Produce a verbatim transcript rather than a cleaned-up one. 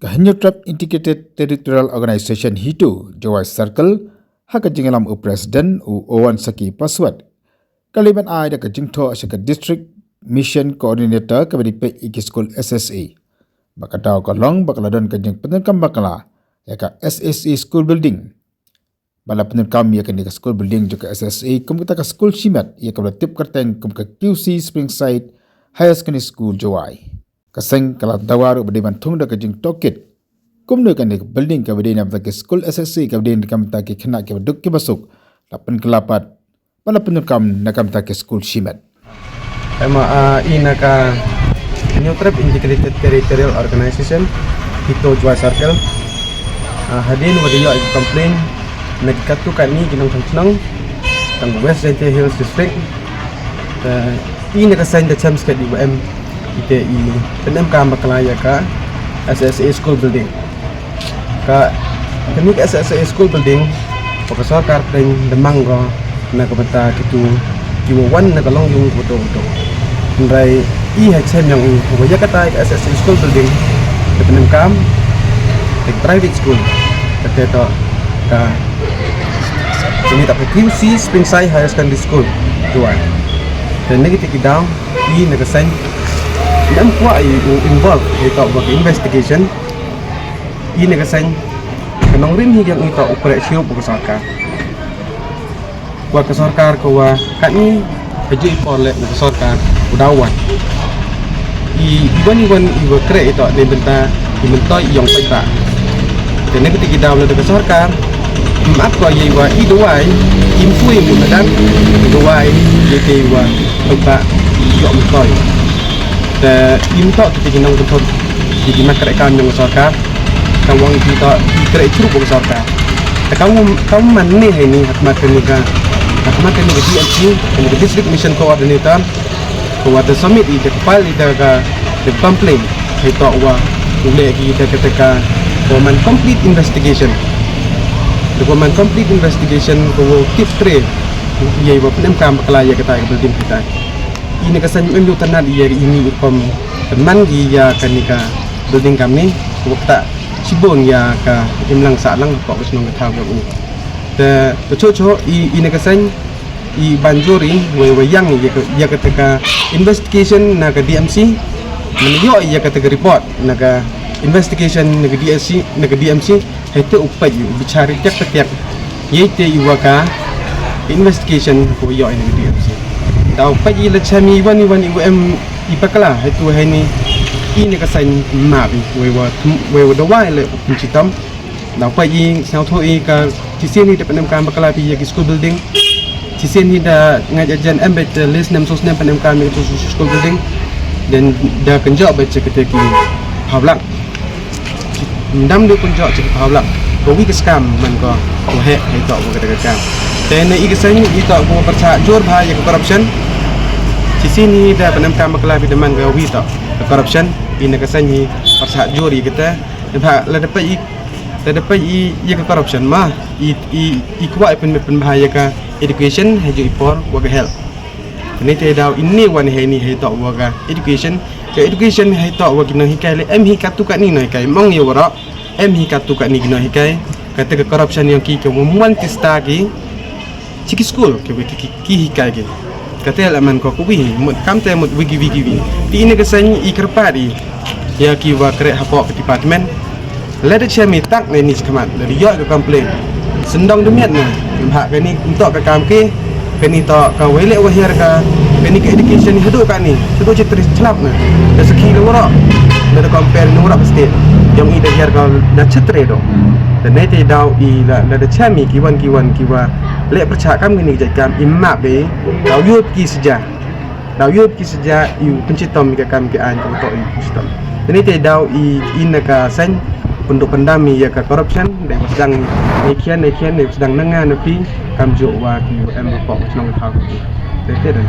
Hynñiewtrep Integrated Territorial Organization HITO Jowai Circle, ha ka jingïalam u President u Owan Saki Paswat, ka la ban ai da ka jingthoh sha ka District Mission Coordinator kaba dei peit ïa ki skul S S A. Ba ka daw ka long ba ka la don ka jingpyndonkam bakla ïa ka S S A school building. Ba la pyndonkam ïa kane ka school building jong ka S S A kum kata ka skul shimet ïa kaba la tip kyrteng kum ka Q C Springside Higher Secondary School Jowai. Ka seng ka la dawa ruh ba dei ban thung da ka jingtohkit kumno kane ka building kaba dei na bynta ki skul S S A kaba dei na ka bynta ki khynnah kiba duk kiba suk la pynkylla pat ba la pyndonkam na ka bynta ki skul shimet. Em, ah, i na ka Hynñiewtrep Integrated Territorial Organization, HITO Jowai Circle. Ah, hadien ba da ïoh ïa ka complaint na ki katto katne ki nongshong shnong tang West Jaintia Hills District. Te i na ka seng da chem skhem ïa u em ite i pynemkam bakla ïa ka S S A school building. Ka kane ka S S A school building, ba ka sorkar pdeng da mang ko na ka bynta kitu kiwa wan na ka longïing kato kato. Hynrei i ha chem ïa u ba ïa kata ka S S A school building ka pynemkam da ka private school, kata to ka kane to ka Q C Springside Higher Secondary School, Jowai. Te na kita ki daw i na ka seng ngam kwah i u involve ïa ka ba ka investigation. I na ka seng ka nongrim hi ka ïa u khreh shuh ba ka sorkar. Wa ka sorkar ka wa katni ka ju i por leh na ka sorkar u daw wan. I, i wan i wan i wa khreh ito ne bynta i myntoi i yong paidbah. Te na kita ki daw na ka sorkar, map ko ïa i wa i dawai, i mpui i madan, i dawai ïa te i wa paidbah i yong myntoi. Te i mtok kita ki nongkynthoh ki, ki mat khreh kam yong sorkar. Ka wang ki to i khreh chrup ba ka sorkar. Te ka um, ka um man ne hai ni ha khmat kane ka, ha khmat kane ka D M C, kane ka District Mission Coordinator. Ka wa te submit i te ka file i te ka, te complaint. Hai to wa u leh ki te ka, te ka wa man complete investigation. Te wa man complete investigation ka wa tip tre ïa i wa pynemkam bakla ïa kata ka building kita. I na ka seng em ïa u tnat ïa i ni i rukom tnat ïa kane ka building kam ni wa kata shibun ïa ka imlang sahlang ko ka shnong ka thaw ka u. Te ka cho cho i, i na ka seng i ban jur i wei wei yang ïa ka, ïa kata ka investigation na ka D M C. Man ïoh ïa kata ka report na ka investigation na ka D M C, na ka D M C. Hai te u peit ïa u bichar ïa ka tiak. Ïa te i wa ka investigation ko ïoh ïa na ka D M C. Da u peit ïa la chem i wan i wan i wa em i bakla hai tu hai ni i na ka seng map i wei wa, wei wa dawai le u pynchitom. Da u peit i sngewthuh i ka chisien hi da pynemkam bakla phi ïa ki school building. Chisien hi da ngait ajan em bet list nem sos nem pynemkam ïa ki school building. Dan da kynjoh bet ïa kita ki hawlak. Ndam dei pynjot chi phaw lak. Ko wi ka skam man ko, ko heh hei tok ko kata ka kam. Te na i ka seng i tok ko pyrshah jur bha ïa ka corruption. Chi sien hi da pynemkam bakla phi da man ka wi tok ka corruption. I na ka seng hi pyrshah jur ïa kata. Te bha la da peit i, la da peit i ïa ka corruption ma i, i, i kwah i pyn, pynbha ïa ka education hei ju i por wa ka health. Kane te daw i ne wan hei ni hei tok wa ka education. Ka education hei tok wa ki nonghikai le em hi katu kani nonghikai mong ïa waroh. Em hi katu kani ki nonghikai. Kata ka corruption yong ki ka wa mon tista ki. Chi ki school ki, ki, ki, ki hikai ki. Kata la man ko ku wi mut kam te mut wi ki wi ki wi. Ti i na ka seng i kyrpad i. Ïa ki wa kreh hapoh ka department. Lada chem i tak na ini chi khmat, lada ïoh ka complain. Sendong demiat na, bha kani ntok ka kam ki, kani tok ka wei leh wa hiar ka, kani ka education haduh kani, haduh chi tri chlap na. Da sakhi na waroh, lada compare na waroh ka state. Yong i da hiar ka da chi tri do. Da nai te daw i la, lada chem i ki wan ki wan ki wa leh pyrshah kam kani ka jait kam i map de, daw ïoh ki seja. Daw ïoh ki seja i u pynchitom i ka kam ki aiñ ka u tok i u pynchitom. Te ni te daw i, i na ka seng pynduh pyndam i ïa ka corruption, dei wa sdang i khian, i khian, dei wa sdang na nga na phi, kam ju wa ki em pok chnong ka thaw ki. Te te dei.